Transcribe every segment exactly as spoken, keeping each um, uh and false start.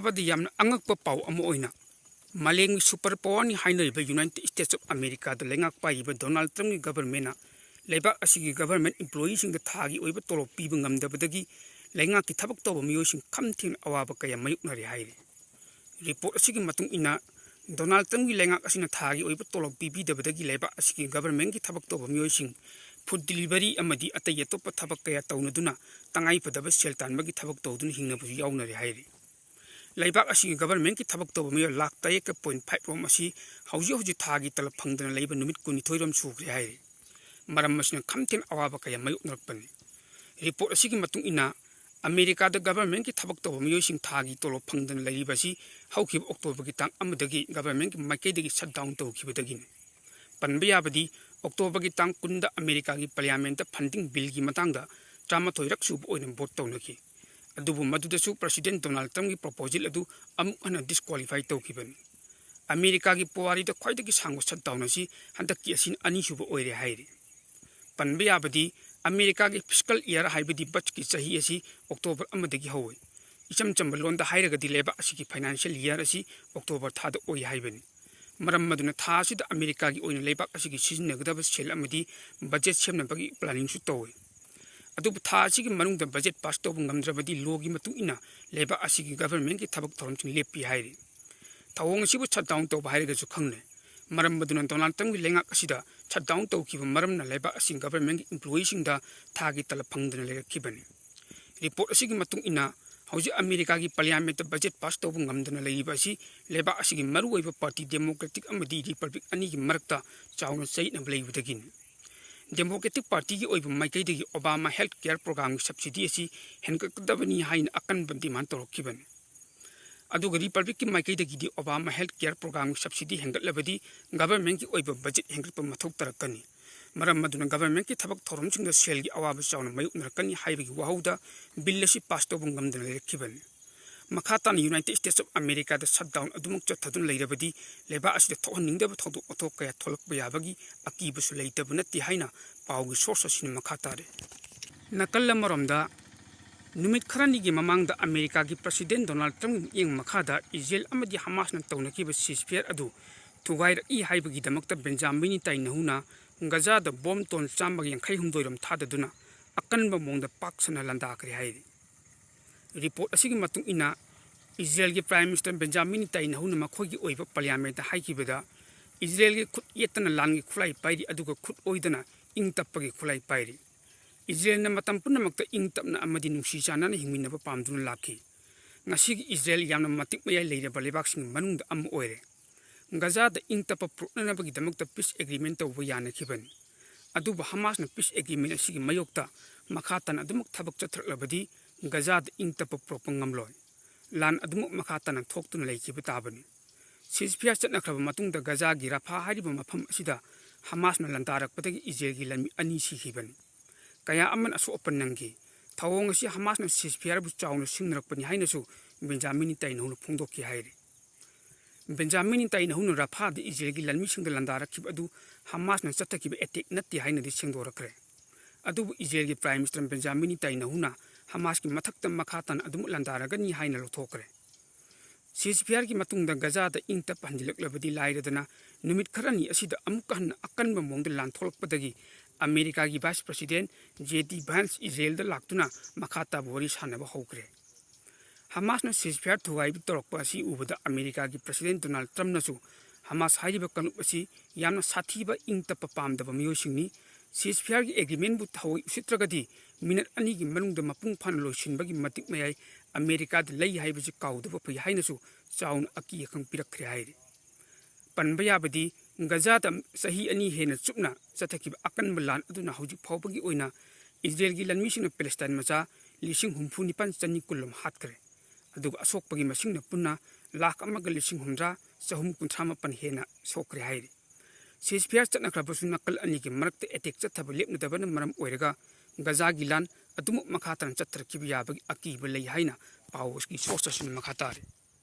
ꯇꯥꯕꯗ ꯌꯥꯝꯅ ꯑꯉꯛꯄ ꯄꯥꯎ ꯑꯃ ꯑꯣꯏꯅ, ꯃꯥꯂꯦꯝꯒꯤ super powerꯅꯤ ꯍꯥꯏꯅꯔꯤꯕ United States of Americaꯗ ꯂꯩꯉꯥꯛ ꯄꯥꯏꯔꯤꯕ Donald Trumpꯀꯤ governmentꯅ ꯂꯩꯕꯥꯛ ꯑꯁꯤꯒꯤ government employeeꯁꯤꯡꯗ ꯊꯥꯒꯤ ꯑꯣꯏꯕ ꯇꯣꯂꯣꯞ ꯄꯤꯕ ꯉꯝꯗꯕꯗꯒꯤ ꯂꯩꯉꯥꯛꯀꯤ ꯊꯕꯛ ꯇꯧꯕ ꯃꯤꯑꯣꯏꯁꯤꯡ ꯈꯝ ꯊꯦꯡꯅ ꯑꯋꯥꯕ ꯀꯌꯥ ꯃꯥꯌꯣꯛꯅꯔꯤ ꯍꯥꯏꯔꯤ꯫ Report ꯑꯁꯤꯒꯤ ꯃꯇꯨꯡ ꯏꯟꯅ, Donald Trumpꯀꯤ ꯂꯩꯉꯥꯛ ꯑꯁꯤꯅ ꯊꯥꯒꯤ ꯑꯣꯏꯕ ꯇꯣꯂꯣꯞ ꯄꯤꯕꯤꯗꯕꯗꯒꯤ ꯂꯩꯕꯥꯛ ꯑꯁꯤꯒꯤ governmentꯀꯤ ꯊꯕꯛ ꯇꯧꯕ ꯃꯤꯑꯣꯏꯁꯤꯡ food delivery ꯑꯃꯗꯤ ꯑꯇꯩ ꯑꯇꯣꯞꯄ ꯊꯕꯛ ꯀꯌꯥ ꯇꯧꯅꯗꯨꯅ ꯇꯉꯥꯏ ꯐꯗꯕ ꯁꯦꯜ ꯇꯥꯟꯕꯒꯤ ꯊꯕꯛ ꯇꯧꯗꯨꯅ ꯍꯤꯡꯅꯕꯁꯨ ꯌꯥꯎꯅꯔꯤ ꯍꯥꯏꯔꯤ꯫ ꯂꯩꯕꯥꯛ ꯑꯁꯤꯒꯤ governmentꯀꯤ ꯊꯕꯛ ꯇꯧꯕ ꯃꯤꯑꯣꯏ ꯂꯥꯈ ꯇꯔꯦꯠꯀ point five ꯔꯣꯝ ꯑꯁꯤ ꯍꯧꯖꯤꯛ ꯍꯧꯖꯤꯛ ꯊꯥꯒꯤ ꯇꯂꯕ ꯐꯪꯗꯅ ꯂꯩꯕ ꯅꯨꯃꯤꯠ ꯀꯨꯟꯅꯤꯊꯣꯏ ꯔꯣꯝ ꯁꯨꯈ꯭ꯔꯦ ꯍꯥꯏꯔꯤ꯫ ꯃꯔꯝ ꯑꯁꯤꯅ ꯈꯝ ꯊꯦꯡꯅ ꯑꯋꯥꯕ ꯀꯌꯥ ꯃꯥꯌꯣꯛꯅꯔꯛꯄꯅꯤ꯫ Report ꯑꯁꯤꯒꯤ ꯃꯇꯨꯡ ꯏꯟꯅ, ꯑꯃꯦꯔꯤꯀꯥꯗ governmentꯀꯤ ꯊꯕꯛ ꯇꯧꯕ ꯃꯤꯑꯣꯏꯁꯤꯡ ꯊꯥꯒꯤ ꯇꯣꯂꯣꯞ ꯐꯪꯗꯅ ꯂꯩꯔꯤꯕ ꯑꯁꯤ ꯍꯧꯈꯤꯕ Octoberꯒꯤ ꯇꯥꯡ ꯑꯃꯗꯒꯤ governmentꯀꯤ ꯃꯥꯏꯀꯩꯗꯒꯤ shutdown ꯇꯧꯈꯤꯕꯗꯒꯤꯅꯤ꯫ ꯄꯟꯕ ꯌꯥꯕꯗꯤ, Octoberꯒꯤ ꯇꯥꯡ ꯀꯨꯟꯗ ꯑꯃꯦꯔꯤꯀꯥꯒꯤ parliamentꯇ funding billꯒꯤ ꯃꯇꯥꯡꯗ ꯇꯔꯥꯃꯥꯊꯣꯏꯔꯛ ꯁꯨꯕ ꯑꯣꯏꯅ vote ꯇꯧꯅꯈꯤ꯫ ꯑꯗꯨꯕꯨ ꯃꯗꯨꯗꯁꯨ President Donald Trumpꯀꯤ proposal ꯑꯗꯨ ꯑꯃꯨꯛ ꯍꯟꯅ disqualify ꯇꯧꯈꯤꯕꯅꯤ꯫ ꯑꯃꯦꯔꯤꯀꯥꯒꯤ ꯄꯨꯋꯥꯔꯤꯗ ꯈ꯭ꯋꯥꯏꯗꯒꯤ ꯁꯥꯡꯕ shutdown ꯑꯁꯤ ꯍꯟꯗꯛꯀꯤ ꯑꯁꯤꯅ ꯑꯅꯤꯁꯨꯕ ꯑꯣꯏꯔꯦ ꯍꯥꯏꯔꯤ꯫ ꯄꯟꯕ ꯌꯥꯕꯗꯤ, ꯑꯃꯦꯔꯤꯀꯥꯒꯤ fiscal year ꯍꯥꯏꯕꯗꯤ ꯕꯖꯦꯠꯀꯤ ꯆꯍꯤ ꯑꯁꯤ October ꯑꯃꯗꯒꯤ ꯍꯧꯏ꯫ ꯏꯆꯝ ꯆꯝꯕ ꯂꯣꯟꯗ ꯍꯥꯏꯔꯒꯗꯤ ꯂꯩꯕꯥꯛ ꯑꯁꯤꯒꯤ financial year ꯑꯁꯤ October ꯊꯥꯗ ꯑꯣꯏ ꯍꯥꯏꯕꯅꯤ꯫ ꯃꯔꯝ ꯑꯗꯨꯅ ꯊꯥ ꯑꯁꯤꯗ ꯑꯃꯦꯔꯤꯀꯥꯒꯤ ꯑꯣꯏꯅ ꯂꯩꯕꯥꯛ ꯑꯁꯤꯒꯤ ꯁꯤꯖꯤꯟꯅꯒꯗꯕ ꯁꯦꯜ ꯑꯃꯗꯤ budget ꯁꯦꯝꯅꯕꯒꯤ planningꯁꯨ ꯇꯧꯏ꯫ ꯑꯗꯨꯕꯨ ꯊꯥ ꯑꯁꯤꯒꯤ ꯃꯅꯨꯡꯗ budget pass ꯇꯧꯕ ꯉꯝꯗ꯭ꯔꯕꯗꯤ lawꯒꯤ ꯃꯇꯨꯡ ꯏꯟꯅ ꯂꯩꯕꯥꯛ ꯑꯁꯤꯒꯤ governmentꯀꯤ ꯊꯕꯛ ꯊꯧꯔꯝꯁꯤꯡ ꯂꯦꯞꯄꯤ ꯍꯥꯏꯔꯤ꯫ ꯊꯧꯑꯣꯡ ꯑꯁꯤꯕꯨ shutdown ꯇꯧꯕ ꯍꯥꯏꯔꯒꯁꯨ ꯈꯪꯅꯩ꯫ ꯃꯔꯝ ꯑꯗꯨꯅ Donald Trumpꯀꯤ ꯂꯩꯉꯥꯛ ꯑꯁꯤꯗ shutdown ꯇꯧꯈꯤꯕ ꯃꯔꯝꯅ ꯂꯩꯕꯥꯛ ꯑꯁꯤꯒꯤ governmentꯀꯤ employeeꯁꯤꯡꯗ ꯊꯥꯒꯤ ꯇꯂꯕ ꯐꯪꯗꯅ ꯂꯩꯔꯛꯈꯤꯕꯅꯤ꯫ Report ꯑꯁꯤꯒꯤ ꯃꯇꯨꯡ ꯏꯟꯅ, ꯍꯧꯖꯤꯛ ꯑꯃꯦꯔꯤꯀꯥꯒꯤ parliamentꯇ budget pass ꯇꯧꯕ ꯉꯝꯗꯅ ꯂꯩꯔꯤꯕ ꯑꯁꯤ ꯂꯩꯕꯥꯛ ꯑꯁꯤꯒꯤ ꯃꯔꯨꯑꯣꯏꯕ party Democratic ꯑꯃꯗꯤ Republic ꯑꯅꯤꯒꯤ ꯃꯔꯛꯇ ꯆꯥꯎꯅ ꯆꯌꯦꯠꯅꯕ ꯂꯩꯕꯗꯒꯤꯅꯤ꯫ Democratic Partyꯒꯤ ꯑꯣꯏꯕ ꯃꯥꯏꯀꯩꯗꯒꯤ Obama health care programꯒꯤ subsidy ꯑꯁꯤ ꯍꯦꯟꯒꯠꯀꯗꯕꯅꯤ ꯍꯥꯏꯅ ꯑꯀꯟꯕ demand ꯇꯧꯔꯛꯈꯤꯕꯅꯤ꯫ ꯑꯗꯨꯒ Republicꯀꯤ ꯃꯥꯏꯀꯩꯗꯒꯤꯗꯤ Obama health care programꯒꯤ subsidy ꯍꯦꯟꯒꯠꯂꯕꯗꯤ governmentꯀꯤ ꯑꯣꯏꯕ budget ꯍꯦꯟꯒꯠꯄ ꯃꯊꯧ ꯇꯥꯔꯛꯀꯅꯤ꯫ ꯃꯔꯝ ꯑꯗꯨꯅ governmentꯀꯤ ꯊꯕꯛ ꯊꯧꯔꯝꯁꯤꯡꯗ ꯁꯦꯜꯒꯤ ꯑꯋꯥꯕ ꯆꯥꯎꯅ ꯃꯥꯌꯣꯛꯅꯔꯛꯀꯅꯤ ꯍꯥꯏꯕꯒꯤ ꯋꯥꯍꯧꯗ bill ꯑꯁꯤ pass ꯇꯧꯕ ꯉꯝꯗꯅ ꯂꯩꯔꯛꯈꯤꯕꯅꯤ꯫ ꯃꯈꯥ ꯇꯥꯅ United States of Americaꯗ shutdown ꯑꯗꯨꯃꯛ ꯆꯠꯊꯗꯨꯅ ꯂꯩꯔꯕꯗꯤ ꯂꯩꯕꯥꯛ ꯑꯁꯤꯗ ꯊꯣꯛꯍꯟꯅꯤꯡꯗꯕ ꯊꯧꯗꯣꯛ ꯋꯥꯊꯣꯛ ꯀꯌꯥ ꯊꯣꯛꯂꯛꯄ ꯌꯥꯕꯒꯤ ꯑꯀꯤꯕꯁꯨ ꯂꯩꯇꯕ ꯅꯠꯇꯦ ꯍꯥꯏꯅ ꯄꯥꯎꯒꯤ source ꯑꯁꯤꯅ ꯃꯈꯥ ꯇꯥꯔꯤ꯫ ꯅꯥꯀꯜ ꯑꯃꯔꯣꯝꯗ, ꯅꯨꯃꯤꯠ ꯈꯔꯅꯤꯒꯤ ꯃꯃꯥꯡꯗ ꯑꯃꯦꯔꯤꯀꯥꯒꯤ ꯄ꯭ꯔꯁꯤꯗꯦꯟ ꯗꯣꯅꯥꯜꯗ ꯇ꯭ꯔꯝꯞꯀꯤ ꯃꯤꯠꯌꯦꯡ ꯃꯈꯥꯗ ꯏꯖꯔꯦꯜ ꯑꯃꯗꯤ ꯍꯃꯥꯁꯅ ꯇꯧꯅꯈꯤꯕ ceasefire ꯑꯗꯨ ꯊꯨꯒꯥꯏꯔꯛꯏ ꯍꯥꯏꯕꯒꯤꯗꯃꯛꯇ ꯕꯦꯟꯖꯥꯃꯤꯟ ꯅꯦꯇꯥꯟꯌꯥꯍꯨꯅ ꯒꯖꯥꯗ ꯕꯣꯝ ꯇꯣꯟ ꯆꯥꯝꯃꯒ ꯌꯥꯡꯈꯩ ꯍꯨꯝꯗꯣꯏ ꯔꯣꯝ ꯊꯥꯗꯗꯨꯅ ꯑꯀꯟꯕ ꯃꯑꯣꯡꯗ ꯄꯥꯛ ꯁꯟꯅ ꯂꯥꯟꯗꯥꯈ꯭ꯔꯦ ꯍꯥꯏꯔꯤ꯫ ꯔꯤꯄꯣꯔꯠ ꯑꯁꯤꯒꯤ ꯃꯇꯨꯡ ꯏꯟꯅ, ꯏꯖꯔꯦꯜꯒꯤ ꯄ꯭ꯔꯥꯏꯝ ꯃꯤꯅꯤꯁꯇꯔ ꯕꯦꯟꯖꯥꯃꯤꯟ ꯅꯦꯇꯥꯟꯌꯥꯍꯨꯅ ꯃꯈꯣꯏꯒꯤ ꯑꯣꯏꯕ ꯄꯥꯔꯂꯤꯌꯥꯃꯦꯟꯠꯇ ꯍꯥꯏꯈꯤꯕꯗ, ꯏꯖꯔꯦꯜꯒꯤ ꯈꯨꯠ ꯌꯦꯠꯇꯅ ꯂꯥꯟꯒꯤ ꯈꯨꯠꯂꯥꯏ ꯄꯥꯏꯔꯤ, ꯑꯗꯨꯒ ꯈꯨꯠ ꯑꯣꯏꯗꯅ ꯏꯪ ꯇꯞꯄꯒꯤ ꯈꯨꯠꯂꯥꯏ ꯄꯥꯏꯔꯤ꯫ ꯏꯖꯔꯦꯜꯅ ꯃꯇꯝ ꯄꯨꯝꯅꯃꯛꯇ ꯏꯪ ꯇꯞꯅ ꯑꯃꯗꯤ ꯅꯨꯡꯁꯤ ꯆꯥꯟꯅꯅ ꯍꯤꯡꯃꯤꯟꯅꯕ ꯄꯥꯝꯗꯨꯅ ꯂꯥꯛꯈꯤ꯫ ꯉꯁꯤꯒꯤ ꯏꯖꯔꯦꯜ ꯌꯥꯝꯅ ꯃꯇꯤꯛ ꯃꯌꯥꯏ ꯂꯩꯔꯕ ꯂꯩꯕꯥꯛꯁꯤꯡꯒꯤ ꯃꯅꯨꯡꯗ ꯑꯃ ꯑꯣꯏꯔꯦ꯫ ꯒꯖꯥꯗ ꯏꯪ ꯇꯞꯄ ꯄꯨꯔꯛꯅꯅꯕꯒꯤꯗꯃꯛꯇ peace agreement ꯇꯧꯕ ꯌꯥꯅꯈꯤꯕꯅꯤ꯫ ꯑꯗꯨꯕꯨ ꯍꯃꯥꯁꯅ peace agreement ꯑꯁꯤꯒꯤ ꯃꯥꯌꯣꯛꯇ ꯃꯈꯥ ꯇꯥꯅ ꯑꯗꯨꯃꯛ ꯊꯕꯛ ꯆꯠꯊꯔꯛꯂꯕꯗꯤ, ꯒꯖꯥꯗ ꯏꯪ ꯇꯞꯄ ꯄꯨꯔꯛꯄ ꯉꯝꯂꯣꯏ꯫ ꯂꯥꯟ ꯑꯗꯨꯃꯛ ꯃꯈꯥ ꯇꯥꯅ ꯊꯣꯛꯇꯨꯅ ꯂꯩꯈꯤꯕ ꯇꯥꯕꯅꯤ꯫ Ceasefire ꯆꯠꯅꯈ꯭ꯔꯕ ꯃꯇꯨꯡꯗ ꯒꯖꯥꯒꯤ ꯔꯥꯐꯥ ꯍꯥꯏꯔꯤꯕ ꯃꯐꯝ ꯑꯁꯤꯗ ꯍꯃꯥꯁꯅ ꯂꯥꯟꯗꯥꯔꯛꯄꯗꯒꯤ ꯏꯖꯔꯦꯜꯒꯤ ꯂꯥꯟꯃꯤ ꯑꯅꯤ ꯁꯤꯈꯤꯕꯅꯤ꯫ ꯀꯌꯥ ꯑꯃꯅ ꯑꯁꯣꯛ ꯑꯄꯟ ꯅꯪꯈꯤ꯫ ꯊꯧꯑꯣꯡ ꯑꯁꯤ ꯍꯃꯥꯁꯅ ceasefire ꯕꯨ ꯆꯥꯎꯅ ꯁꯤꯡꯅꯔꯛꯄꯅꯤ ꯍꯥꯏꯅꯁꯨ ꯕꯦꯟꯖꯥꯃꯤꯟ ꯅꯦꯇꯥꯟꯌꯥꯍꯨꯅ ꯐꯣꯡꯗꯣꯛꯈꯤ ꯍꯥꯏꯔꯤ꯫ ꯕꯦꯟꯖꯥꯃꯤꯟ ꯅꯦꯇꯥꯟꯌꯥꯍꯨꯅ ꯔꯥꯐꯥꯗ ꯏꯖꯔꯦꯜꯒꯤ ꯂꯥꯟꯃꯤꯁꯤꯡꯗ ꯂꯥꯟꯗꯥꯔꯛꯈꯤꯕ ꯑꯗꯨ ꯍꯃꯥꯁꯅ ꯆꯠꯊꯈꯤꯕ attack ꯅꯠꯇꯦ ꯍꯥꯏꯅꯗꯤ ꯁꯦꯡꯗꯣꯔꯛꯈ꯭ꯔꯦ꯫ ꯑꯗꯨꯕꯨ ꯏꯖꯔꯦꯜꯒꯤ ꯄ꯭ꯔꯥꯏꯝ ꯃꯤꯅꯤꯁꯇꯔ ꯕꯦꯟꯖꯥꯃꯤꯟ ꯅꯦꯇꯥꯟꯌꯥꯍꯨꯅ ꯍꯃꯥꯁꯀꯤ ꯃꯊꯛꯇ ꯃꯈꯥ ꯇꯥꯅ ꯑꯗꯨꯃꯛ ꯂꯥꯟꯗꯥꯔꯒꯅꯤ ꯍꯥꯏꯅ ꯂꯧꯊꯣꯛꯈ꯭ꯔꯦ꯫ Ceasefire ꯒꯤ ꯃꯇꯨꯡꯗ ꯒꯖꯥꯗ ꯏꯪ ꯇꯞꯄ ꯍꯟꯖꯤꯜꯂꯛꯂꯕꯗꯤ ꯂꯥꯏꯔꯗꯅ, ꯅꯨꯃꯤꯠ ꯈꯔꯅꯤ ꯑꯁꯤꯗ ꯑꯃꯨꯛꯀ ꯍꯟꯅ ꯑꯀꯟꯕ ꯃꯑꯣꯡꯗ ꯂꯥꯟ ꯊꯣꯛꯂꯛꯄꯗꯒꯤ ꯑꯃꯦꯔꯤꯀꯥꯒꯤ ꯚꯥꯏꯁ ꯄ꯭ꯔꯁꯤꯗꯦꯟ JD Vance ꯏꯖꯔꯦꯜꯗ ꯂꯥꯛꯇꯨꯅ ꯃꯈꯥ ꯇꯥꯕ ꯋꯥꯔꯤ ꯁꯥꯟꯅꯕ ꯍꯧꯈ꯭ꯔꯦ꯫ ꯍꯃꯥꯁꯅ ceasefire ꯊꯨꯒꯥꯏꯕ ꯇꯧꯔꯛꯄ ꯑꯁꯤ ꯎꯕꯗ ꯑꯃꯦꯔꯤꯀꯥꯒꯤ ꯄ꯭ꯔꯁꯤꯗꯦꯟ ꯗꯣꯅꯥꯜꯗ ꯇ꯭ꯔꯝꯞꯅꯁꯨ ꯍꯃꯥꯁ ꯍꯥꯏꯔꯤꯕ ꯀꯥꯡꯂꯨꯞ ꯑꯁꯤ ꯌꯥꯝꯅ ꯁꯥꯊꯤꯕ ꯏꯪ ꯇꯞꯄ ꯄꯥꯝꯗꯕ ꯃꯤꯑꯣꯏꯁꯤꯡꯅꯤ꯫ Ceasefire ꯒꯤ agreement ꯕꯨ ꯊꯑꯣꯏ ꯎꯁꯤꯠꯇ꯭ꯔꯒꯗꯤ ꯃꯤꯅꯠ ꯑꯅꯤꯒꯤ ꯃꯅꯨꯡꯗ ꯃꯄꯨꯡ ꯐꯥꯅ ꯂꯣꯏꯁꯤꯟꯕꯒꯤ ꯃꯇꯤꯛ ꯃꯌꯥꯏ ꯑꯃꯦꯔꯤꯀꯥꯗ ꯂꯩ ꯍꯥꯏꯕꯁꯤ ꯀꯥꯎꯗꯕ ꯐꯩ ꯍꯥꯏꯅꯁꯨ ꯆꯥꯎꯅ ꯑꯀꯤ ꯑꯈꯪ ꯄꯤꯔꯛꯈ꯭ꯔꯦ ꯍꯥꯏꯔꯤ꯫ ꯄꯟꯕ ꯌꯥꯕꯗꯤ, ꯒꯖꯥꯗ ꯆꯍꯤ ꯑꯅꯤ ꯍꯦꯟꯅ ꯆꯨꯞꯅ ꯆꯠꯊꯈꯤꯕ ꯑꯀꯟꯕ ꯂꯥꯟ ꯑꯗꯨꯅ ꯍꯧꯖꯤꯛ ꯐꯥꯎꯕꯒꯤ ꯑꯣꯏꯅ ꯏꯖꯔꯦꯜꯒꯤ ꯂꯥꯟꯃꯤꯁꯤꯡꯅ ꯄꯦꯂꯦꯁꯇꯥꯏꯟ ꯃꯆꯥ ꯂꯤꯁꯤꯡ ꯍꯨꯝꯐꯨ ꯅꯤꯄꯥꯟ ꯆꯅꯤ ꯀꯨꯟ ꯂꯣꯝ ꯍꯥꯠꯈ꯭ꯔꯦ꯫ ꯑꯗꯨꯒ ꯑꯁꯣꯛꯄꯒꯤ ꯃꯁꯤꯡꯅ ꯄꯨꯟꯅ ꯂꯥꯈ ꯑꯃꯒ ꯂꯤꯁꯤꯡ ꯍꯨꯝꯗ꯭ꯔꯥ ꯆꯍꯨꯝ ꯀꯨꯟꯊ꯭ꯔꯥ ꯃꯥꯄꯟ ꯍꯦꯟꯅ ꯁꯣꯛꯈ꯭ꯔꯦ ꯍꯥꯏꯔꯤ꯫ Ceasefire ꯆꯠꯅꯈ꯭ꯔꯕꯁꯨ ꯅꯥꯀꯜ ꯑꯅꯤꯒꯤ ꯃꯔꯛꯇ attack ꯆꯠꯊꯕ ꯂꯦꯞꯅꯗꯕꯅ ꯃꯔꯝ ꯑꯣꯏꯔꯒ ꯒꯖꯥꯒꯤ ꯂꯥꯟ ꯑꯗꯨꯃꯛ ꯃꯈꯥ ꯇꯥꯅ ꯆꯠꯊꯔꯛꯈꯤꯕ ꯌꯥꯕꯒꯤ ꯑꯀꯤꯕ ꯂꯩ ꯍꯥꯏꯅ ꯄꯥꯎ ꯑꯁꯤꯒꯤ source ꯑꯁꯤꯅ ꯃꯈꯥ ꯇꯥꯔꯤ꯫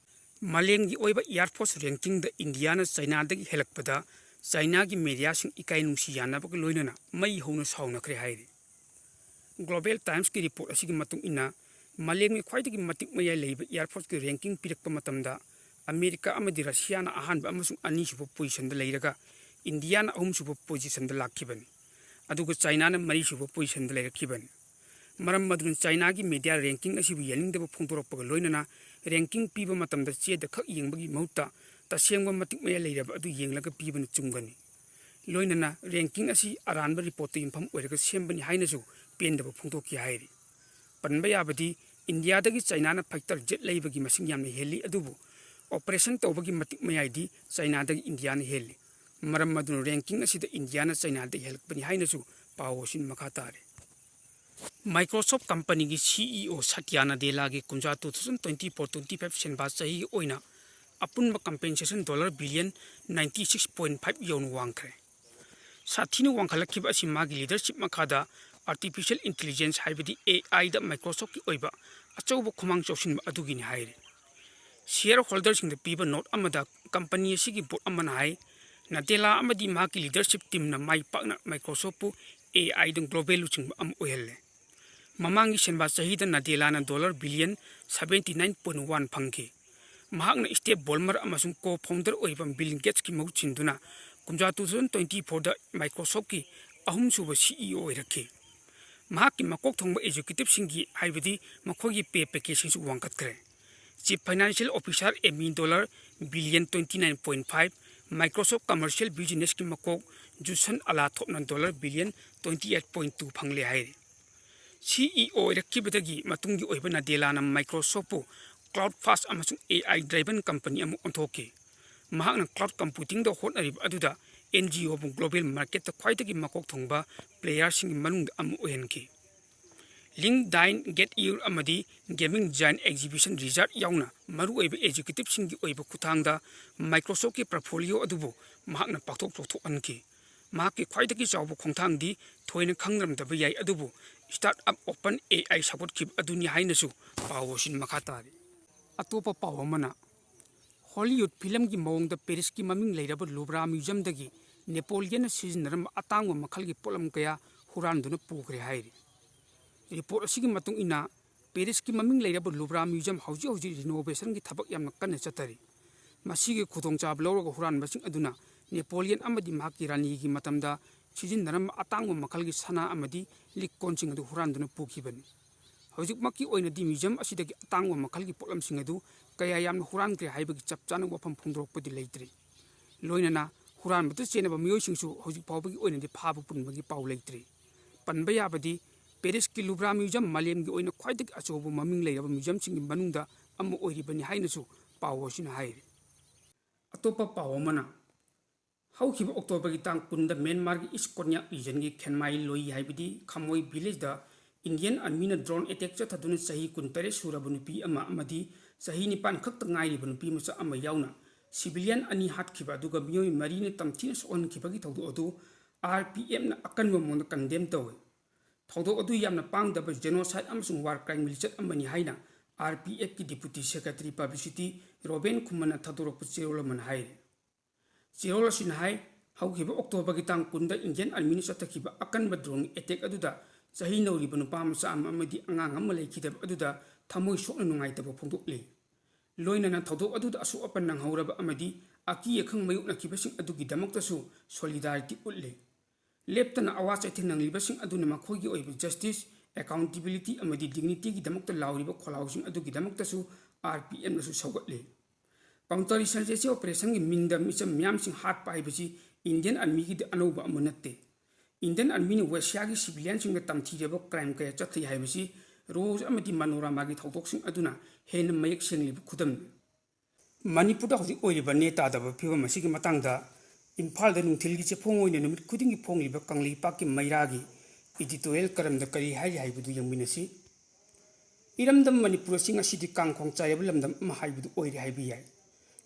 ꯃꯥꯂꯦꯝꯒꯤ ꯑꯣꯏꯕ Air Force ranking ꯗ ꯏꯟꯗꯤꯌꯥꯅ ꯆꯥꯏꯅꯥꯗꯒꯤ ꯍꯦꯜꯂꯛꯄꯗ ꯆꯥꯏꯅꯥꯒꯤ media ꯁꯤꯡ ꯏꯀꯥꯏ ꯅꯨꯡꯁꯤ ꯌꯥꯅꯕꯒ ꯂꯣꯏꯅꯅ ꯃꯩ ꯍꯧꯅ ꯁꯥꯎꯅꯈ꯭ꯔꯦ ꯍꯥꯏꯔꯤ꯫ Global Timesꯀꯤ report ꯑꯁꯤꯒꯤ ꯃꯇꯨꯡ ꯏꯟꯅ, ꯃꯥꯂꯦꯝꯒꯤ ꯈ꯭ꯋꯥꯏꯗꯒꯤ ꯃꯇꯤꯛ ꯃꯌꯥꯏ ꯂꯩꯕ airforceꯀꯤ ranking ꯄꯤꯔꯛꯄ ꯃꯇꯝꯗ, ꯑꯃꯦꯔꯤꯀꯥ ꯑꯃꯗꯤ ꯔꯁꯤꯌꯥꯅ ꯑꯍꯥꯟꯕ ꯑꯃꯁꯨꯡ ꯑꯅꯤꯁꯨꯕ positionꯗ ꯂꯩꯔꯒ, ꯏꯟꯗꯤꯌꯥꯅ ꯑꯍꯨꯝꯁꯨꯕ positionꯗ ꯂꯥꯛꯈꯤꯕꯅꯤ꯫ ꯑꯗꯨꯒ ꯆꯥꯏꯅꯥꯅ ꯃꯔꯤꯁꯨꯕ positionꯗ ꯂꯩꯔꯛꯈꯤꯕꯅꯤ꯫ ꯃꯔꯝ ꯑꯗꯨꯅ ꯆꯥꯏꯅꯥꯒꯤ media ranking ꯑꯁꯤꯕꯨ ꯌꯥꯅꯤꯡꯗꯕ ꯐꯣꯡꯗꯣꯔꯛꯄꯒ ꯂꯣꯏꯅꯅ, ranking ꯄꯤꯕ ꯃꯇꯝꯗ ꯆꯦꯗ ꯈꯛ ꯌꯦꯡꯕꯒꯤ ꯃꯍꯨꯠꯇ, ꯇꯁꯦꯡꯕ ꯃꯇꯤꯛ ꯃꯌꯥꯏ ꯂꯩꯔꯕ ꯑꯗꯨ ꯌꯦꯡꯂꯒ ꯄꯤꯕꯅ ꯆꯨꯝꯒꯅꯤ꯫ ꯂꯣꯏꯅꯅ ranking ꯑꯁꯤ ꯑꯔꯥꯟꯕ reportꯇ ꯌꯨꯝꯐꯝ ꯑꯣꯏꯔꯒ ꯁꯦꯝꯕꯅꯤ ꯍꯥꯏꯅꯁꯨ ꯄꯦꯟꯗꯕ ꯐꯣꯡꯗꯣꯛꯈꯤ ꯍꯥꯏꯔꯤ꯫ ꯄꯟꯕ ꯌꯥꯕꯗꯤ, ꯏꯟꯗꯤꯌꯥꯗꯒꯤ ꯆꯥꯏꯅꯥꯅ fighter jet ꯂꯩꯕꯒꯤ ꯃꯁꯤꯡ ꯌꯥꯝꯅ ꯍꯦꯜꯂꯤ, ꯑꯗꯨꯕꯨ operation ꯇꯧꯕꯒꯤ ꯃꯇꯤꯛ ꯃꯌꯥꯏꯗꯤ ꯆꯥꯏꯅꯥꯗꯒꯤ ꯏꯟꯗꯤꯌꯥꯅ ꯍꯦꯜꯂꯤ꯫ ꯃꯔꯝ ꯑꯗꯨꯅ ranking ꯑꯁꯤꯗ ꯏꯟꯗꯤꯌꯥꯅ ꯆꯥꯏꯅꯥꯗꯒꯤ ꯍꯦꯜꯂꯛꯄꯅꯤ ꯍꯥꯏꯅꯁꯨ ꯄꯥꯎ ꯑꯁꯤꯅ ꯃꯈꯥ ꯇꯥꯔꯤ꯫ Microsoft companyꯒꯤ CEO Satya Nadellaꯒꯤ Kumja two thousand twenty four twenty five ꯁꯦꯟꯕꯥ ꯆꯍꯤꯒꯤ ꯑꯣꯏꯅ ꯑꯄꯨꯟꯕ compensation dollar billion ninety six point five ꯌꯧꯅ ꯋꯥꯡꯈ꯭ꯔꯦ꯫ ꯁꯥꯊꯤꯅ ꯋꯥꯡꯈꯠꯂꯛꯈꯤꯕ ꯑꯁꯤ ꯃꯥꯒꯤ leadership ꯃꯈꯥꯗ artificial intelligence, ꯍꯥꯏꯕꯗꯤ AIꯗ Microsoftꯀꯤ ꯑꯣꯏꯕ ꯑꯆꯧꯕ ꯈꯨꯃꯥꯡ ꯆꯥꯎꯁꯤꯟꯕ ꯑꯗꯨꯒꯤꯅꯤ ꯍꯥꯏꯔꯤ꯫ Shareholderꯁꯤꯡꯗ ꯄꯤꯕ note ꯑꯃꯗ company ꯑꯁꯤꯒꯤ board ꯑꯃꯅ ꯍꯥꯏ, Nadella ꯑꯃꯗꯤ ꯃꯍꯥꯛꯀꯤ leadership teamꯅ ꯃꯥꯏ ꯄꯥꯛꯅ Microsoftꯄꯨ AIꯗ global ꯂꯨꯆꯤꯡꯕ ꯑꯃ ꯑꯣꯏꯍꯜꯂꯦ꯫ ꯃꯃꯥꯡꯒꯤ ꯁꯦꯟꯕꯥ ꯆꯍꯤꯗ Nadellaꯅ dollar billion seventy nine point one ꯐꯪꯈꯤ꯫ ꯃꯍꯥꯛꯅ Steve Ballmer ꯑꯃꯁꯨꯡ co-founder ꯑꯣꯏꯔꯤꯕ Bill Gatesꯀꯤ ꯃꯍꯨꯠ ꯁꯤꯟꯗꯨꯅ Kumja two thousand twenty fourꯗ Microsoftꯀꯤ ꯑꯍꯨꯝꯁꯨꯕ CEO ꯑꯣꯏꯔꯛꯈꯤ꯫ ꯃꯍꯥꯛꯀꯤ ꯃꯀꯣꯛ ꯊꯣꯡꯕ executiveꯁꯤꯡꯒꯤ, ꯍꯥꯏꯕꯗꯤ ꯃꯈꯣꯏꯒꯤ pay packageꯁꯤꯡꯁꯨ ꯋꯥꯡꯈꯠꯈ꯭ꯔꯦ꯫ Chief Financial Officer Amy dollar billion twenty nine point five, Microsoft commercial businessꯀꯤ ꯃꯀꯣꯛ Judson Althoffꯅ dollar billion twenty eight point two ꯐꯪꯂꯦ ꯍꯥꯏꯔꯤ꯫ CEO ꯑꯣꯏꯔꯛꯈꯤꯕꯗꯒꯤ ꯃꯇꯨꯡꯒꯤ ꯑꯣꯏꯕ Nadellaꯅ Microsoftꯄꯨ cloud first ꯑꯃꯁꯨꯡ AI driven company ꯑꯃ ꯑꯣꯟꯊꯣꯛꯈꯤ꯫ ꯃꯍꯥꯛꯅ cloud computingꯗ ꯍꯣꯠꯅꯔꯤꯕ ꯑꯗꯨꯗ NGOꯕꯨ global marketꯇ ꯈ꯭ꯋꯥꯏꯗꯒꯤ ꯃꯀꯣꯛ ꯊꯣꯡꯕ playerꯁꯤꯡꯒꯤ ꯃꯅꯨꯡꯗ ꯑꯃ ꯑꯣꯏꯍꯟꯈꯤ꯫ LinkedIn, Getir ꯑꯃꯗꯤ gaming giant Activision Blizzard ꯌꯥꯎꯅ ꯃꯔꯨꯑꯣꯏꯕ executiveꯁꯤꯡꯒꯤ ꯑꯣꯏꯕ ꯈꯨꯠꯊꯥꯡꯗ Microsoftꯀꯤ portfolio ꯑꯗꯨꯕꯨ ꯃꯍꯥꯛꯅ ꯄꯥꯛꯊꯣꯛ ꯆꯥꯎꯊꯣꯛꯍꯟꯈꯤ꯫ ꯃꯍꯥꯛꯀꯤ ꯈ꯭ꯋꯥꯏꯗꯒꯤ ꯆꯥꯎꯕ ꯈꯣꯡꯊꯥꯡꯗꯤ ꯊꯣꯏꯅ ꯈꯪꯅꯔꯝꯗꯕ ꯌꯥꯏ, ꯑꯗꯨꯕꯨ startup OpenAI ꯁꯧꯒꯠꯈꯤꯕ ꯑꯗꯨꯅꯤ ꯍꯥꯏꯅꯁꯨ ꯄꯥꯎ ꯑꯁꯤꯅ ꯃꯈꯥ ꯇꯥꯔꯤ꯫ ꯑꯇꯣꯞꯄ ꯄꯥꯎ ꯑꯃꯅ, Hollywood filmꯒꯤ ꯃꯑꯣꯡꯗ Parisꯀꯤ ꯃꯃꯤꯡ ꯂꯩꯔꯕ Louvre museumꯗꯒꯤ Napoleonꯅ ꯁꯤꯖꯤꯟꯅꯔꯝꯕ ꯑꯇꯥꯡꯕ ꯃꯈꯜꯒꯤ ꯄꯣꯠꯂꯝ ꯀꯌꯥ ꯍꯨꯔꯥꯟꯗꯨꯅ ꯄꯨꯈ꯭ꯔꯦ ꯍꯥꯏꯔꯤ꯫ ꯔꯤꯄꯣꯔꯠ ꯑꯁꯤꯒꯤ ꯃꯇꯨꯡ ꯏꯟꯅ, ꯄꯦꯔꯤꯁꯀꯤ ꯃꯃꯤꯡ ꯂꯩꯔꯕ ꯂꯨꯕ꯭ꯔꯥ ꯃ꯭ꯌꯨꯖꯤꯌꯝ ꯍꯧꯖꯤꯛ ꯍꯧꯖꯤꯛ ꯔꯤꯅꯣꯚꯦꯁꯟꯒꯤ ꯊꯕꯛ ꯌꯥꯝꯅ ꯀꯟꯅ ꯆꯠꯊꯔꯤ꯫ ꯃꯁꯤꯒꯤ ꯈꯨꯗꯣꯡꯆꯥꯕ ꯂꯧꯔꯒ ꯍꯨꯔꯥꯟꯕꯁꯤꯡ ꯑꯗꯨꯅ ꯅꯦꯄꯣꯂꯤꯌꯟ ꯑꯃꯗꯤ ꯃꯍꯥꯛꯀꯤ ꯔꯥꯅꯤꯒꯤ ꯃꯇꯝꯗ ꯁꯤꯖꯤꯟꯅꯔꯝꯕ ꯑꯇꯥꯡꯕ ꯃꯈꯜꯒꯤ ꯁꯅꯥ ꯑꯃꯗꯤ ꯂꯤꯛ ꯀꯣꯟꯁꯤꯡ ꯑꯗꯨ ꯍꯨꯔꯥꯟꯗꯨꯅ ꯄꯨꯈꯤꯕꯅꯤ꯫ ꯍꯧꯖꯤꯛꯃꯛꯀꯤ ꯑꯣꯏꯅꯗꯤ ꯃ꯭ꯌꯨꯖꯤꯌꯝ ꯑꯁꯤꯗꯒꯤ ꯑꯇꯥꯡꯕ ꯃꯈꯜꯒꯤ ꯄꯣꯠꯂꯝꯁꯤꯡ ꯑꯗꯨ ꯀꯌꯥ ꯌꯥꯝꯅ ꯍꯨꯔꯥꯟꯈ꯭ꯔꯦ ꯍꯥꯏꯕꯒꯤ ꯆꯞ ꯆꯥꯅ ꯋꯥꯐꯝ ꯐꯣꯡꯗꯣꯔꯛꯄꯗꯤ ꯂꯩꯇ꯭ꯔꯤ꯫ ꯂꯣꯏꯅꯅ ꯍꯨꯔꯥꯟꯕꯗ ꯆꯦꯟꯅꯕ ꯃꯤꯑꯣꯏꯁꯤꯡꯁꯨ ꯍꯧꯖꯤꯛ ꯐꯥꯎꯕꯒꯤ ꯑꯣꯏꯅꯗꯤ ꯐꯥꯕ ꯄꯨꯟꯕꯒꯤ ꯄꯥꯎ ꯂꯩꯇ꯭ꯔꯤ꯫ ꯄꯟꯕ ꯌꯥꯕꯗꯤ, ꯄꯦꯔꯤꯁꯀꯤ ꯂꯨꯕ꯭ꯔꯥ ꯃ꯭ꯌꯨꯖꯤꯌꯝ ꯃꯥꯂꯦꯝꯒꯤ ꯑꯣꯏꯅ ꯈ꯭ꯋꯥꯏꯗꯒꯤ ꯑꯆꯧꯕ ꯃꯃꯤꯡ ꯂꯩꯔꯕ ꯃ꯭ꯌꯨꯖꯤꯌꯝꯁꯤꯡꯒꯤ ꯃꯅꯨꯡꯗ ꯑꯃ ꯑꯣꯏꯔꯤꯕꯅꯤ ꯍꯥꯏꯅꯁꯨ ꯄꯥꯎ ꯑꯁꯤꯅ ꯍꯥꯏꯔꯤ꯫ ꯑꯇꯣꯞꯄ ꯄꯥꯎ ꯑꯃꯅ, ꯍꯧꯈꯤꯕ ꯑꯣꯛꯇꯣꯕꯔꯒꯤ ꯇꯥꯡ ꯀꯨꯟꯗ ꯃ꯭ꯌꯥꯟꯃꯥꯔꯒꯤ ꯏꯁ ꯀꯣꯟꯌꯥꯛ ꯔꯤꯖꯟꯒꯤ ꯈꯦꯟꯃꯥꯏ ꯂꯣꯏ ꯍꯥꯏꯕꯗꯤ ꯈꯥꯃꯣꯏ ꯚꯤꯂꯦꯖꯗ ꯏꯟꯗꯤꯌꯟ ꯑꯥꯔꯃꯤꯅ ꯗ꯭ꯔꯣꯟ ꯑꯦꯇꯦꯛ ꯆꯠꯊꯗꯨꯅ ꯆꯍꯤ ꯀꯨꯟꯇꯔꯦꯠ ꯁꯨꯔꯕ ꯅꯨꯄꯤ ꯑꯃ ꯑꯃꯗꯤ ꯆꯍꯤ ꯅꯤꯄꯥꯟ ꯈꯛꯇ ꯉꯥꯏꯔꯤꯕ ꯅꯨꯄꯤ ꯃꯆꯥ ꯑꯃ ꯌꯥꯎꯅ ꯁꯤꯚꯤꯂꯤꯌꯟ ꯑꯅꯤ ꯍꯥꯠꯈꯤꯕ ꯑꯗꯨꯒ ꯃꯤꯑꯣꯏ ꯃꯔꯤꯅ ꯇꯝꯊꯤꯅ ꯁꯣꯛꯍꯟꯈꯤꯕꯒꯤ ꯊꯧꯗꯣꯛ ꯑꯗꯨ ꯑꯥꯔ ꯄꯤ ꯑꯦꯐꯅ ꯑꯀꯟꯕ ꯃꯑꯣꯡꯗ ꯀꯟꯗꯦꯝ ꯇꯧꯏ꯫ ꯊꯧꯗꯣꯛ ꯑꯗꯨ ꯌꯥꯝꯅ ꯄꯥꯡꯗꯕ ꯖꯦꯅꯣꯁꯥꯏꯠ ꯑꯃꯁꯨꯡ ꯋꯥꯔ ꯀ꯭ꯔꯥꯏꯝꯒꯤ ꯂꯤꯆꯠ ꯑꯃꯅꯤ ꯍꯥꯏꯅ ꯑꯥꯔ ꯄꯤ ꯑꯦꯐꯀꯤ ꯗꯤꯄꯨꯇꯤ ꯁꯦꯀ꯭ꯔꯦꯇꯔꯤ ꯄꯕ꯭ꯂꯤꯁꯤꯇꯤ ꯔꯣꯕꯦꯟ ꯈꯨꯃꯟꯅ ꯊꯥꯗꯣꯔꯛꯄ ꯆꯦꯔꯣꯜ ꯑꯃꯅ ꯍꯥꯏꯔꯤ꯫ ꯆꯦꯔꯣꯜ ꯑꯁꯤꯅ ꯍꯥꯏ, ꯍꯧꯈꯤꯕ ꯑꯣꯛꯇꯣꯕꯔꯒꯤ ꯇꯥꯡ ꯀꯨꯟꯗ ꯏꯟꯗꯤꯌꯟ ꯑꯥꯔꯃꯤꯅ ꯆꯠꯊꯈꯤꯕ ꯑꯀꯟꯕ ꯗ꯭ꯔꯣꯟꯒꯤ ꯑꯦꯇꯦꯛ ꯑꯗꯨꯗ ꯆꯍꯤ ꯅꯧꯔꯤꯕ ꯅꯨꯄꯥ ꯃꯆꯥ ꯑꯃ ꯑꯃꯗꯤ ꯑꯉꯥꯡ ꯑꯃ ꯂꯩꯈꯤꯗꯕ ꯑꯗꯨꯗ ꯊꯃꯣꯏ ꯁꯣꯛꯅ ꯅꯨꯡꯉꯥꯏꯇꯕ ꯐꯣꯡꯗꯣꯛꯂꯤ꯫ ꯂꯣꯏꯅꯅ ꯊꯧꯗꯣꯛ ꯑꯗꯨꯗ ꯑꯁꯣꯛ ꯑꯄꯟ ꯅꯪꯍꯧꯔꯕ ꯑꯃꯗꯤ ꯑꯀꯤ ꯑꯈꯪ ꯃꯥꯌꯣꯛꯅꯈꯤꯕꯁꯤꯡ ꯑꯗꯨꯒꯤꯗꯃꯛꯇꯁꯨ ꯁꯣꯂꯤꯗꯥꯔꯤꯇꯤ ꯎꯠꯂꯤ꯫ ꯂꯦꯞꯇꯅ ꯑꯋꯥ ꯆꯩꯊꯦꯡ ꯅꯪꯂꯤꯕꯁꯤꯡ ꯑꯗꯨꯅ ꯃꯈꯣꯏꯒꯤ ꯑꯣꯏꯕ ꯖꯁꯇꯤꯁ, ꯑꯦꯀꯥꯎꯟꯇꯦꯕꯤꯂꯤꯇꯤ ꯑꯃꯗꯤ ꯗꯤꯒꯅꯤꯇꯤꯒꯤꯗꯃꯛꯇ ꯂꯥꯎꯔꯤꯕ ꯈꯣꯜꯂꯥꯎꯁꯤꯡ ꯑꯗꯨꯒꯤꯗꯃꯛꯇꯁꯨ ꯑꯥꯔ ꯄꯤ ꯑꯦꯝꯅꯁꯨ ꯁꯧꯒꯠꯂꯤ꯫ ꯀꯥꯎꯟꯇꯔ ꯏꯟꯁꯔꯖꯦꯟꯁꯤ ꯑꯣꯄꯔꯦꯁꯟꯒꯤ ꯃꯤꯡꯗ ꯃꯤꯆꯝ ꯃꯤꯌꯥꯝꯁꯤꯡ ꯍꯥꯠꯄ ꯍꯥꯏꯕꯁꯤ ꯏꯟꯗꯤꯌꯟ ꯑꯥꯔꯃꯤꯒꯤꯗꯤ ꯑꯅꯧꯕ ꯑꯃ ꯅꯠꯇꯦ꯫ ꯏꯟꯗꯤꯌꯟ ꯑꯥꯔꯃꯤꯅ ꯋꯦꯁꯤꯌꯥꯒꯤ ꯁꯤꯚꯤꯂꯤꯌꯟꯁꯤꯡꯗ ꯇꯝꯊꯤꯔꯕ ꯀ꯭ꯔꯥꯏꯝ ꯀꯌꯥ ꯆꯠꯊꯩ ꯍꯥꯏꯕꯁꯤ ꯔꯣꯖ ꯑꯃꯗꯤ ꯃꯅꯣꯔꯥꯃꯥꯒꯤ ꯊꯧꯗꯣꯛꯁꯤꯡ ꯑꯗꯨꯅ ꯍꯦꯟꯅ ꯃꯌꯦꯛ ꯁꯦꯡꯂꯤꯕ ꯈꯨꯗꯝꯅꯤ꯫ ꯃꯅꯤꯄꯨꯔꯗ ꯍꯧꯖꯤꯛ ꯑꯣꯏꯔꯤꯕ ꯅꯦ ꯇꯥꯗꯕ ꯐꯤꯕꯝ ꯑꯁꯤꯒꯤ ꯃꯇꯥꯡꯗ ꯏꯝꯐꯥꯜꯗ ꯅꯨꯡꯊꯤꯜꯒꯤ ꯆꯦꯐꯣꯡ ꯑꯣꯏꯅ ꯅꯨꯃꯤꯠ ꯈꯨꯗꯤꯡꯒꯤ ꯐꯣꯡꯂꯤꯕ ꯀꯪꯂꯩꯄꯥꯛꯀꯤ ꯃꯩꯔꯥꯒꯤ ꯏꯗꯤꯇꯣꯔꯤꯌꯦꯜ ꯀꯔꯝꯗ ꯀꯔꯤ ꯍꯥꯏꯔꯤ ꯍꯥꯏꯕꯗꯨ ꯌꯦꯡꯃꯤꯟꯅꯁꯤ꯫ ꯏꯔꯝꯗꯝ ꯃꯅꯤꯄꯨꯔ ꯑꯁꯤ ꯉꯁꯤꯗꯤ ꯀꯥꯡꯈꯣꯡ ꯆꯥꯏꯔꯕ ꯂꯝꯗꯝ ꯑꯃ ꯍꯥꯏꯕꯗꯨ ꯑꯣꯏꯔꯦ ꯍꯥꯏꯕ ꯌꯥꯏ꯫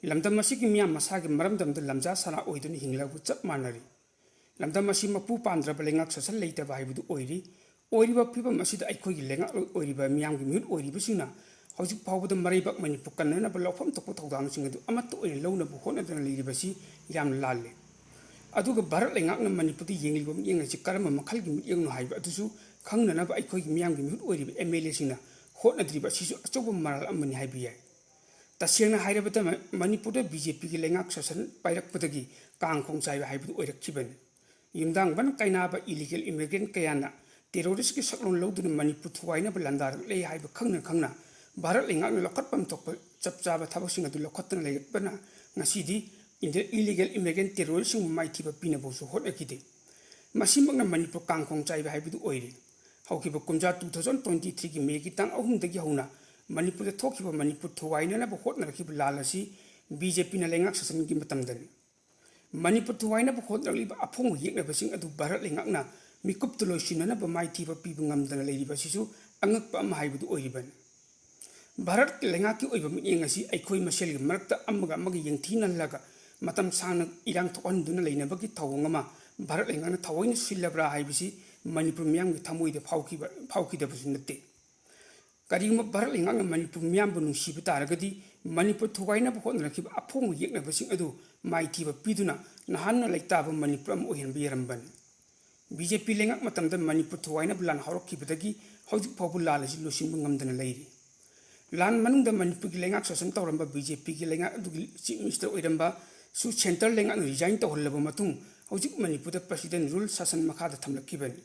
ꯂꯝꯗꯝ ꯑꯁꯤꯒꯤ ꯃꯤꯌꯥꯝ ꯃꯁꯥꯒꯤ ꯃꯔꯝꯗꯝꯗ ꯂꯝꯖꯥ ꯁꯥꯔꯥ ꯑꯣꯏꯗꯨꯅ ꯍꯤꯡꯂꯕ ꯆꯞ ꯃꯥꯟꯅꯔꯤ꯫ ꯂꯝꯗꯝ ꯑꯁꯤ ꯃꯄꯨ ꯄꯥꯟꯗ꯭ꯔꯕ ꯂꯩꯉꯥꯛ ꯁꯥꯁꯟ ꯂꯩꯇꯕ ꯍꯥꯏꯕꯗꯨ ꯑꯣꯏꯔꯤ꯫ ꯑꯣꯏꯔꯤꯕ ꯐꯤꯕꯝ ꯑꯁꯤꯗ ꯑꯩꯈꯣꯏꯒꯤ ꯂꯩꯉꯥꯛꯂꯣꯏ ꯑꯣꯏꯔꯤꯕ ꯃꯤꯌꯥꯝꯒꯤ ꯃꯤꯍꯨꯠ ꯑꯣꯏꯔꯤꯕꯁꯤꯡꯅ ꯍꯧꯖꯤꯛ ꯐꯥꯎꯕꯗ ꯃꯔꯩꯕꯥꯛ ꯃꯅꯤꯄꯨꯔ ꯀꯟꯅꯅꯕ ꯂꯧꯐꯝ ꯊꯣꯛꯄ ꯊꯧꯗꯥꯡꯁꯤꯡ ꯑꯗꯨ ꯑꯃꯠꯇ ꯑꯣꯏꯅ ꯂꯧꯅꯕ ꯍꯣꯠꯅꯗꯨꯅ ꯂꯩꯔꯤꯕꯁꯤ ꯌꯥꯝꯅ ꯂꯥꯜꯂꯤ꯫ ꯑꯗꯨꯒ ꯚꯥꯔꯠ ꯂꯩꯉꯥꯛꯅ ꯃꯅꯤꯄꯨꯔꯗ ꯌꯦꯡꯂꯤꯕ ꯃꯤꯠꯌꯦꯡ ꯑꯁꯤ ꯀꯔꯝꯕ ꯃꯈꯜꯒꯤ ꯃꯤꯠꯌꯦꯡꯅꯣ ꯍꯥꯏꯕ ꯑꯗꯨꯁꯨ ꯈꯪꯅꯅꯕ ꯑꯩꯈꯣꯏꯒꯤ ꯃꯤꯌꯥꯝꯒꯤ ꯃꯤꯍꯨꯠ ꯑꯣꯏꯔꯤꯕ ꯑꯦꯝ ꯑꯦꯜ ꯑꯦꯁꯤꯡꯅ ꯍꯣꯠꯅꯗ꯭ꯔꯤꯕ ꯑꯁꯤꯁꯨ ꯑꯆꯧꯕ ꯃꯔꯥꯜ ꯑꯃꯅꯤ ꯍꯥꯏꯕ ꯌꯥꯏ꯫ ꯇꯁꯦꯡꯅ ꯍꯥꯏꯔꯕꯗ ꯃ-, ꯃꯅꯤꯄꯨꯔꯗ ꯕꯤ ꯖꯦ ꯄꯤꯒꯤ ꯂꯩꯉꯥꯛ ꯁꯥꯁꯟ ꯄꯥꯏꯔꯛꯄꯗꯒꯤ ꯀꯥꯡ ꯈꯣꯡ ꯆꯥꯏꯕ ꯍꯥꯏꯕꯗꯨ ꯑꯣꯏꯔꯛꯈꯤꯕꯅꯤ꯫ ꯌꯨꯝꯗꯥꯡꯕꯅ ꯀꯥꯏꯅꯕ illegal immigrant ꯀꯌꯥꯅ terroristꯀꯤ ꯁꯛꯂꯣꯟ ꯂꯧꯗꯨꯅ ꯃꯅꯤꯄꯨꯔ ꯊꯨꯒꯥꯏꯅꯕ ꯂꯥꯟꯗꯥꯔꯛꯂꯦ ꯍꯥꯏꯕ ꯈꯪꯅ ꯈꯪꯅ ꯚꯥꯔꯠ ꯂꯩꯉꯥꯛꯅ ꯂꯧꯈꯠꯐꯝ ꯊꯣꯛꯄ ꯆꯞ ꯆꯥꯕ ꯊꯕꯛꯁꯤꯡ ꯑꯗꯨ ꯂꯧꯈꯠꯇꯅ ꯂꯩꯔꯛꯄꯅ ꯉꯁꯤꯗꯤ ꯏꯟꯗ-, illegal immigrant terroristꯁꯤꯡꯕꯨ ꯃꯥꯏꯊꯤꯕ ꯄꯤꯅꯕꯁꯨ ꯍꯣꯠꯅꯈꯤꯗꯦ꯫ ꯃꯁꯤꯃꯛꯅ ꯃꯅꯤꯄꯨꯔ ꯀꯥꯡ ꯈꯣꯡ ꯆꯥꯏꯕ ꯍꯥꯏꯕꯗꯨ ꯑꯣꯏꯔꯦ꯫ ꯍꯧꯈꯤꯕ ꯀꯨꯝꯖꯥ two thousand twenty threeꯒꯤ Mayꯒꯤ ꯇꯥꯡ ꯑꯍꯨꯝꯗꯒꯤ ꯍꯧꯅ ꯃꯅꯤꯄꯨꯔꯗ ꯊꯣꯛꯈꯤꯕ ꯃꯅꯤꯄꯨꯔ ꯊꯨꯒꯥꯏꯅꯅꯕ ꯍꯣꯠꯅꯔꯛꯈꯤꯕ ꯂꯥꯟ ꯑꯁꯤ ꯕꯤ ꯖꯦ ꯄꯤꯅ ꯂꯩꯉꯥꯛ ꯁꯥꯁꯟꯒꯤ ꯃꯇꯝꯗꯅꯤ꯫ ꯃꯅꯤꯄꯨꯔ ꯊꯨꯒꯥꯏꯅꯕ ꯍꯣꯠꯅꯔꯛꯂꯤꯕ ꯑꯐꯣꯡꯕ ꯌꯦꯛꯅꯕꯁꯤꯡ ꯑꯗꯨ ꯚꯥꯔꯠ ꯂꯩꯉꯥꯛꯅ ꯃꯤꯀꯨꯞꯇ ꯂꯣꯏꯁꯤꯟꯅꯅꯕ ꯃꯥꯏꯊꯤꯕ ꯄꯤꯕ ꯉꯝꯗꯅ ꯂꯩꯔꯤꯕ ꯑꯁꯤꯁꯨ ꯑꯉꯛꯄ ꯑꯃ ꯍꯥꯏꯕꯗꯨ ꯑꯣꯏꯔꯤꯕꯅꯤ꯫ ꯚꯥꯔꯠꯀꯤ ꯂꯩꯉꯥꯛꯀꯤ ꯑꯣꯏꯕ ꯃꯤꯠꯌꯦꯡ ꯑꯁꯤ ꯑꯩꯈꯣꯏ ꯃꯁꯦꯜꯒꯤ ꯃꯔꯛꯇ ꯑꯃꯒ ꯑꯃꯒ ꯌꯦꯡꯊꯤꯅꯍꯜꯂꯒ ꯃꯇꯝ ꯁꯥꯡꯅ ꯏꯔꯥꯡ ꯊꯣꯛꯍꯟꯗꯨꯅ ꯂꯩꯅꯕꯒꯤ ꯊꯧꯑꯣꯡ ꯑꯃ ꯚꯥꯔꯠ ꯂꯩꯉꯥꯛꯅ ꯊꯑꯣꯏꯅ ꯁꯤꯜꯂꯕ꯭ꯔꯥ ꯍꯥꯏꯕꯁꯤ ꯃꯅꯤꯄꯨꯔ ꯃꯤꯌꯥꯝꯒꯤ ꯊꯃꯣꯏꯗ ꯐꯥꯎꯈꯤꯕ, ꯐꯥꯎꯈꯤꯗꯕꯁꯨ ꯅꯠꯇꯦ꯫ ꯀꯔꯤꯒꯨꯝꯕ ꯚꯥꯔꯠ ꯂꯩꯉꯥꯛꯅ ꯃꯅꯤꯄꯨꯔ ꯃꯤꯌꯥꯝꯕꯨ ꯅꯨꯡꯁꯤꯕ ꯇꯥꯔꯒꯗꯤ ꯃꯅꯤꯄꯨꯔ ꯊꯨꯒꯥꯏꯅꯕ ꯍꯣꯠꯅꯔꯛꯈꯤꯕ ꯑꯐꯣꯡꯕ ꯌꯦꯛꯅꯕꯁꯤꯡ ꯑꯗꯨ ꯃꯥꯏꯊꯤꯕ ꯄꯤꯗꯨꯅ ꯅꯍꯥꯟꯅ ꯂꯩꯇꯥꯕ ꯃꯅꯤꯄꯨꯔ ꯑꯃ ꯑꯣꯏꯍꯟꯕ ꯌꯥꯔꯝꯕꯅꯤ꯫ ꯕꯤ ꯖꯦ ꯄꯤ ꯂꯩꯉꯥꯛ ꯃꯇꯝꯗ ꯃꯅꯤꯄꯨꯔ ꯊꯨꯒꯥꯏꯅꯕ ꯂꯥꯟ ꯍꯧꯔꯛꯈꯤꯕꯗꯒꯤ ꯍꯧꯖꯤꯛ ꯐꯥꯎꯕ ꯂꯥꯟ ꯑꯁꯤ ꯂꯣꯏꯁꯤꯟꯕ ꯉꯝꯗꯅ ꯂꯩꯔꯤ꯫ ꯂꯥꯟ ꯃꯅꯨꯡꯗ ꯃꯅꯤꯄꯨꯔꯒꯤ ꯂꯩꯉꯥꯛ ꯁꯥꯁꯟ ꯇꯧꯔꯝꯕ ꯕꯤ ꯖꯦ ꯄꯤꯒꯤ ꯂꯩꯉꯥꯛ ꯑꯗꯨꯒꯤ chief minister ꯑꯣꯏꯔꯝꯕꯁꯨ centre ꯂꯩꯉꯥꯛꯅ resign ꯇꯧꯍꯜꯂꯕ ꯃꯇꯨꯡ ꯍꯧꯖꯤꯛ ꯃꯅꯤꯄꯨꯔꯗ president rule ꯁꯥꯁꯟ ꯃꯈꯥꯗ ꯊꯝꯂꯛꯈꯤꯕꯅꯤ꯫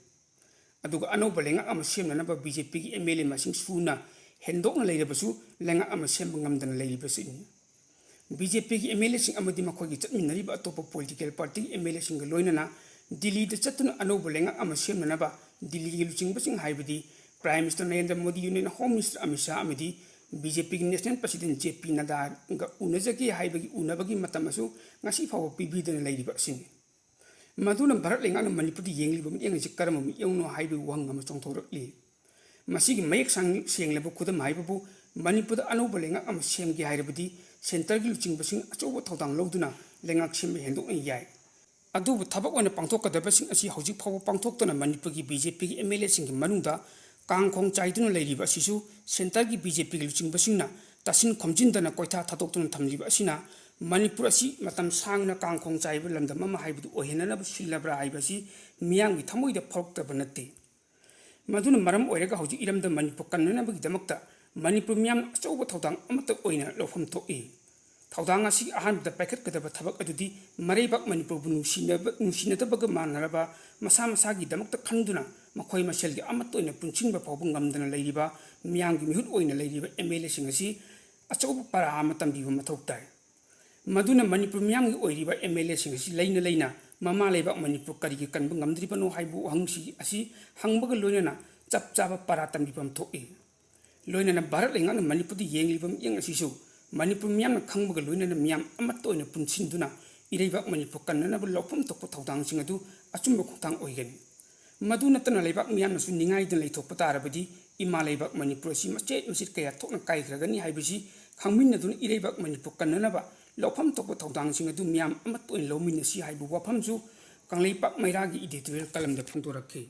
ꯑꯗꯨꯒ ꯑꯅꯧꯕ ꯂꯩꯉꯥꯛ ꯑꯃ ꯁꯦꯝꯅꯅꯕ ꯕꯤ ꯖꯦ ꯄꯤꯒꯤ ꯑꯦꯝ ꯑꯦꯜ ꯑꯦ ꯃꯁꯤꯡ ꯁꯨꯅ ꯍꯦꯟꯗꯣꯛꯅ ꯂꯩꯔꯕꯁꯨ ꯂꯩꯉꯥꯛ ꯑꯃ ꯁꯦꯝꯕ ꯉꯝꯗꯅ ꯂꯩꯔꯤꯕꯁꯤꯅꯤ꯫ ꯕꯤ ꯖꯦ ꯄꯤꯒꯤ ꯑꯦꯝ ꯑꯦꯜ ꯑꯦꯁꯤꯡ ꯑꯃꯗꯤ ꯃꯈꯣꯏꯒꯤ ꯆꯠꯃꯤꯟꯅꯔꯤꯕ ꯑꯇꯣꯞꯄ political partyꯒꯤ ꯑꯦꯝ ꯑꯦꯜ ꯑꯦꯁꯤꯡꯒ ꯂꯣꯏꯅꯅ ꯗꯤꯜꯂꯤꯗ ꯆꯠꯇꯨꯅ ꯑꯅꯧꯕ ꯂꯩꯉꯥꯛ ꯑꯃ ꯁꯦꯝꯅꯅꯕ ꯗꯤꯜꯂꯤꯒꯤ ꯂꯨꯆꯤꯡꯕꯁꯤꯡ ꯍꯥꯏꯕꯗꯤ Prime Minister Narendra Modi, Union Home Minister Amit Shah ꯑꯃꯗꯤ ꯕꯤ ꯖꯦ ꯄꯤꯒꯤ national president ꯖꯦ ꯄꯤ ꯅꯗ꯭ꯗꯥꯒ ꯎꯅꯖꯒꯦ ꯍꯥꯏꯕꯒꯤ ꯎꯅꯕꯒꯤ ꯃꯇꯝ ꯑꯁꯨ ꯉꯁꯤ ꯐꯥꯎꯕ ꯄꯤꯕꯤꯗꯅ ꯂꯩꯔꯤꯕ ꯑꯁꯤꯅꯤ꯫ ꯃꯗꯨꯅ ꯚꯥꯔꯠ ꯂꯩꯉꯥꯛꯅ ꯃꯅꯤꯄꯨꯔꯗ ꯌꯦꯡꯂꯤꯕ ꯃꯤꯠꯌꯦꯡ ꯑꯁꯤ ꯀꯔꯝꯕ ꯃꯤꯠꯌꯦꯡꯅꯣ ꯍꯥꯏꯕꯒꯤ ꯋꯥꯍꯪ ꯑꯃ ꯆꯣꯡꯊꯣꯔꯛꯂꯤ꯫ ꯃꯁꯤꯒꯤ ꯃꯌꯦꯛ ꯁꯥꯡ-, ꯁꯦꯡꯂꯕ ꯈꯨꯗꯝ ꯍꯥꯏꯕꯕꯨ ꯃꯅꯤꯄꯨꯔꯗ ꯑꯅꯧꯕ ꯂꯩꯉꯥꯛ ꯑꯃ ꯁꯦꯝꯒꯦ ꯍꯥꯏꯔꯕꯗꯤ centreꯒꯤ ꯂꯨꯆꯤꯡꯕꯁꯤꯡ ꯑꯆꯧꯕ ꯊꯧꯗꯥꯡ ꯂꯧꯗꯨꯅ ꯂꯩꯉꯥꯛ ꯁꯦꯝꯕ ꯍꯦꯟꯗꯣꯛꯅ ꯌꯥꯏ꯫ ꯑꯗꯨꯕꯨ ꯊꯕꯛ ꯑꯣꯏꯅ ꯄꯥꯡꯊꯣꯛꯀꯗꯕꯁꯤꯡ ꯑꯁꯤ ꯍꯧꯖꯤꯛ ꯐꯥꯎꯕ ꯄꯥꯡꯊꯣꯛꯇꯅ ꯃꯅꯤꯄꯨꯔꯒꯤ ꯕꯤ ꯖꯦ ꯄꯤꯒꯤ ꯑꯦꯝ ꯑꯦꯜ ꯑꯦꯁꯤꯡꯒꯤ ꯃꯅꯨꯡꯗ ꯀꯥꯡ ꯈꯣꯡ ꯆꯥꯏꯗꯨꯅ ꯂꯩꯔꯤꯕ ꯑꯁꯤꯁꯨ centreꯒꯤ ꯕꯤ ꯖꯦ ꯄꯤꯒꯤ ꯂꯨꯆꯤꯡꯕꯁꯤꯡꯅ ꯇꯥꯁꯤꯟ ꯈꯣꯝꯖꯤꯟꯗꯅ ꯀꯣꯏꯊꯥ ꯊꯥꯗꯣꯛꯇꯨꯅ ꯊꯝꯂꯤꯕ ꯑꯁꯤꯅ ꯃꯅꯤꯄꯨꯔ ꯑꯁꯤ ꯃꯇꯝ ꯁꯥꯡꯅ ꯀꯥꯡꯈꯣꯡ ꯆꯥꯏꯕ ꯂꯝꯗꯝ ꯑꯃ ꯍꯥꯏꯕꯗꯨ ꯑꯣꯏꯍꯟꯅꯅꯕ ꯁꯤꯜꯂꯕ꯭ꯔꯥ ꯍꯥꯏꯕꯁꯤ ꯃꯤꯌꯥꯝꯒꯤ ꯊꯃꯣꯏꯗ ꯐꯥꯎꯔꯛꯇꯕ ꯅꯠꯇꯦ꯫ ꯃꯗꯨꯅ ꯃꯔꯝ ꯑꯣꯏꯔꯒ ꯍꯧꯖꯤꯛ ꯏꯔꯝꯗꯝ ꯃꯅꯤꯄꯨꯔ ꯀꯟꯅꯅꯕꯒꯤꯗꯃꯛꯇ ꯃꯅꯤꯄꯨꯔ ꯃꯤꯌꯥꯝꯅ ꯑꯆꯧꯕ ꯊꯧꯗꯥꯡ ꯑꯃꯠꯇ ꯑꯣꯏꯅ ꯂꯧꯐꯝ ꯊꯣꯛꯏ꯫ ꯊꯧꯗꯥꯡ ꯑꯁꯤꯒꯤ ꯑꯍꯥꯟꯕꯗ ꯄꯥꯏꯈꯠꯀꯗꯕ ꯊꯕꯛ ꯑꯗꯨꯗꯤ ꯃꯔꯩꯕꯥꯛ ꯃꯅꯤꯄꯨꯔꯕꯨ ꯅꯨꯡꯁꯤꯅꯕ, ꯅꯨꯡꯁꯤꯅꯗꯕꯒ ꯃꯥꯟꯅꯔꯕ ꯃꯁꯥ ꯃꯁꯥꯒꯤꯗꯃꯛꯇ ꯈꯟꯗꯨꯅ ꯃꯈꯣꯏ ꯃꯁꯦꯜꯒꯤ ꯑꯃꯠꯇ ꯑꯣꯏꯅ ꯄꯨꯟꯁꯤꯟꯕ ꯐꯥꯎꯕ ꯉꯝꯗꯅ ꯂꯩꯔꯤꯕ ꯃꯤꯌꯥꯝꯒꯤ ꯃꯤꯍꯨꯠ ꯑꯣꯏꯅ ꯂꯩꯔꯤꯕ ꯑꯦꯝ ꯑꯦꯜ ꯑꯦꯁꯤꯡ ꯑꯁꯤ ꯑꯆꯧꯕ ꯄꯔꯥ ꯑꯃ ꯇꯝꯕꯤꯕ ꯃꯊꯧ ꯇꯥꯏ꯫ ꯃꯗꯨꯅ ꯃꯅꯤꯄꯨꯔ ꯃꯤꯌꯥꯝꯒꯤ ꯑꯣꯏꯔꯤꯕ ꯑꯦꯝ ꯑꯦꯜ ꯑꯦꯁꯤꯡ ꯑꯁꯤ ꯂꯩꯅ ꯂꯩꯅ ꯃꯃꯥ ꯂꯩꯕꯥꯛ ꯃꯅꯤꯄꯨꯔ ꯀꯔꯤꯒꯤ ꯀꯟꯕ ꯉꯝꯗ꯭ꯔꯤꯕꯅꯣ ꯍꯥꯏꯕ ꯋꯥꯍꯪꯁꯤ ꯑꯁꯤ ꯍꯪꯕꯒ ꯂꯣꯏꯅꯅ ꯆꯞ ꯆꯥꯕ ꯄꯔꯥ ꯇꯝꯕꯤꯐꯝ ꯊꯣꯛꯏ꯫ ꯂꯣꯏꯅꯅ ꯚꯥꯔꯠ ꯂꯩꯉꯥꯛꯅ ꯃꯅꯤꯄꯨꯔꯗ ꯌꯦꯡꯂꯤꯕ ꯃꯤꯠꯌꯦꯡ ꯑꯁꯤꯁꯨ ꯃꯅꯤꯄꯨꯔ ꯃꯤꯌꯥꯝꯅ ꯈꯪꯕꯒ ꯂꯣꯏꯅꯅ ꯃꯤꯌꯥꯝ ꯑꯃꯠꯇ ꯑꯣꯏꯅ ꯄꯨꯟꯁꯤꯟꯗꯨꯅ ꯏꯔꯩꯕꯥꯛ ꯃꯅꯤꯄꯨꯔ ꯀꯟꯅꯅꯕ ꯂꯧꯐꯝ ꯊꯣꯛꯄ ꯊꯧꯗꯥꯡꯁꯤꯡ ꯑꯗꯨ ꯑꯆꯨꯝꯕ ꯈꯣꯡꯊꯥꯡ ꯑꯣꯏꯒꯅꯤ꯫ ꯃꯗꯨ ꯅꯠꯇꯅ ꯂꯩꯕꯥꯛ ꯃꯤꯌꯥꯝꯅꯁꯨ ꯅꯤꯡꯉꯥꯏꯗꯅ ꯂꯩꯊꯣꯛꯄ ꯇꯥꯔꯕꯗꯤ ꯏꯃꯥ ꯂꯩꯕꯥꯛ ꯃꯅꯤꯄꯨꯔ ꯑꯁꯤ ꯃꯆꯦꯠ ꯃꯆꯦꯠ ꯀꯌꯥ ꯊꯣꯛꯅ ꯀꯥꯏꯈ꯭ꯔꯒꯅꯤ ꯍꯥꯏꯕꯁꯤ ꯈꯪꯃꯤꯟꯅꯗꯨꯅ ꯏꯔꯩꯕꯥꯛ ꯃꯅꯤꯄꯨꯔ ꯀꯟꯅꯅꯕ ꯂꯧꯐꯝ ꯊꯣꯛꯄ ꯊꯧꯗꯥꯡꯁꯤꯡ ꯑꯗꯨ ꯃꯤꯌꯥꯝ ꯑꯃꯠꯇ ꯑꯣꯏꯅ ꯂꯧꯃꯤꯟꯅꯁꯤ ꯍꯥꯏꯕ ꯋꯥꯐꯝꯁꯨ ꯀꯪꯂꯩꯄꯥꯛ ꯃꯩꯔꯥꯒꯤ ꯏꯗꯤꯇꯣꯔꯤꯌꯦꯜ ꯀꯂꯝꯗ ꯐꯣꯡꯗꯣꯔꯛꯈꯤ꯫